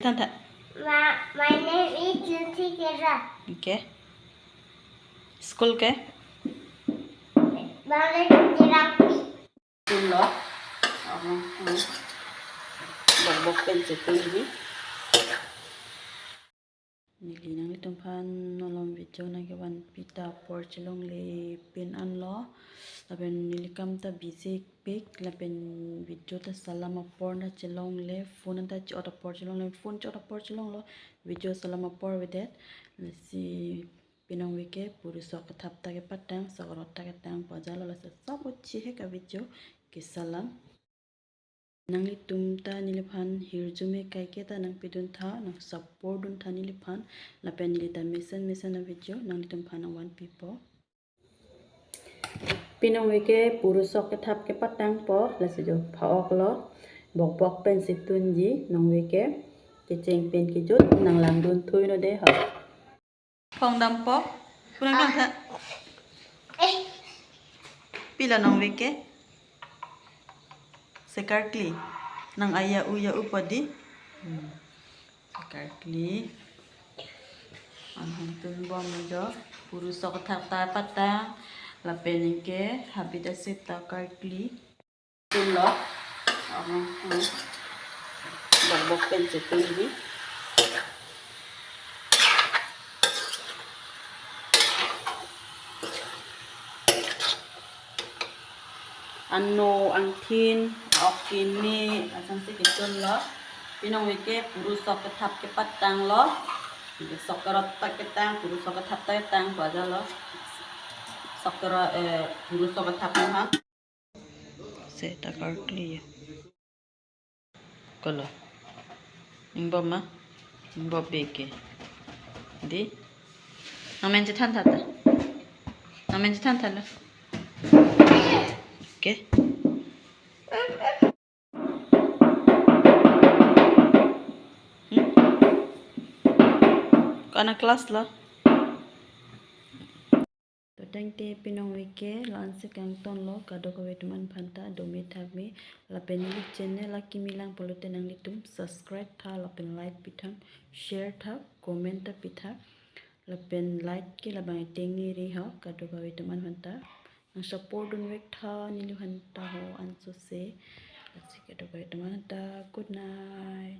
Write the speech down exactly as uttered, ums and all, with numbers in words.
Than tha. My, my name is Jyoti Kera. Okay. School ke? Bangladesh Therapy. School lo. Abo, hmm. Bok bok pen si tunji. Neli nanglitumphan malom video nangkevanpi ta apor chelongle pin anlo. Lapen neli kam ta busy pik, lapen video ta salam apor ta chelongle, phone ta chi-ot apor chelongle, phone chi-ot apor chelonglo, video salam apor avedet. Lasi pinong veke purusok kethap ta kepatang, sok rot ta ketang pu ajalo, lasi sop uchi hek a video kesalam. Nanglitum ta neliphan hirjume kaike ta nangpidun tha, nang support dun tha neliphan, lapen neli ta mesen mesen a video nanglitumphan nangvanpipo. Pinong veke purusok kethap kepatangpo, lasi jo pha-ok lo, bok bok pen si tunji, nong veke kecheng pen kejut nang langdun thui no de ho. Phong dampo, punang lang tha. Eh, Pilo nong veke? Sekarkli. Nang aya u ya u podi. Hmm. Sekarkli. Anhang tun bom jo. Purusok kethap ta patang. Lapen ke habit asip ta karkli. Tunlo. Aha, hmm. Bok bok pen si tunji. Ano angthin, ok keme, asonsi ketunlo. Pinong veke purusok kethap kepatanglo. Sok rot ta ketang, purusok kethap ta ketang pu ajalo. Sok rot, eh, purusok kethap mohang. Se ta karkli ya. Kolo. Ingbom ma? Ingbom veke. Di. Nang men chethan tha ta. Nang men chethan tha lo. Okay. Hmm? Ko-an a class lo? To tangte pinong veke la-ansi kangtonlo, kadokave atum aphan ta dome thakme, lapen neli channel akimi lang pulote nanglitum subscribe tha lapen like pitha, share tha, comment ta pitha, lapen light ke labang tengri ho, kadokave atum aphan ta nang support dunvek tha neliphan ta ho ansose. Lasi kadokave atum aphan ta good night.